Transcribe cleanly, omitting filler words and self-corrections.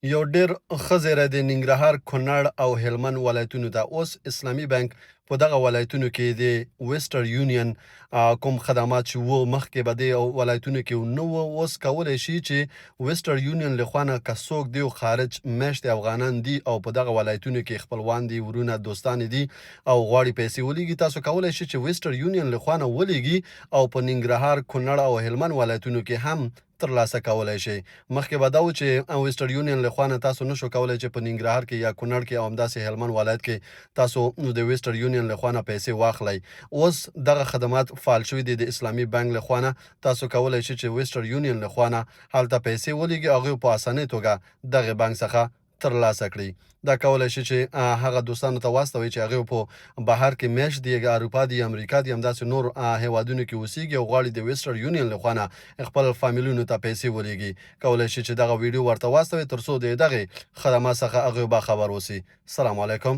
یو ډیر ښه زیری دی ننګرهار، کونړ او هلمند ولایتونو ته. اوس اسلامي بانک په دغه ولایتونو کې د ویسټر یونین کوم خدمات چې وو مخکې به دې ولایتونو کې نه وو، اوس کولی شي چې ویسټر یونین له خوا نه که څوک دیو خارج میشت افغانان دي او په دغه ولایتونو کې خپلوان دي، ورونه، دوستان دي او غواړي پیسې ولیږي، تاسو کولی شئ چې ویسټر یونین له خوا نه ولیږي او په ننګرهار، کونړ او هلمند ولایتونو کې هم ترلاسه کولای شئ. مخکې به دا و چې ویسټر یونین له خوا نه تاسو نشو کولای چې په ننګرهار کې یا کونړ کې او همداسې هلمند ولایت کې تاسو د ویسټر یونین له خوا نه پیسې واخلئ. اوس دغه خدمات فعال شوي دي د اسلامي بانک له خوا نه تاسو کولای شئ چې ویسټر یونین له خوا نه هلته پیسې ولیږي او هغوی په اسانۍ توګه دغې بانک څخه ترلاسه کړي. دا کولای شي چې هغه دوستانو ته واستوي چې هغه په بهر کې میشت دي، اروپا دي، امریکا دي، همداسې نور هیوادونو کې اوسیږي او غواړي د ویسټر یونین له خوا نه خپل فامیلونو ته پیسې ولیږي. کولای شي چې دغه ویډیو ورته واستوي تر څو د دغې خدمات څخه هغوی باخبر اوسي. سلام علیکم.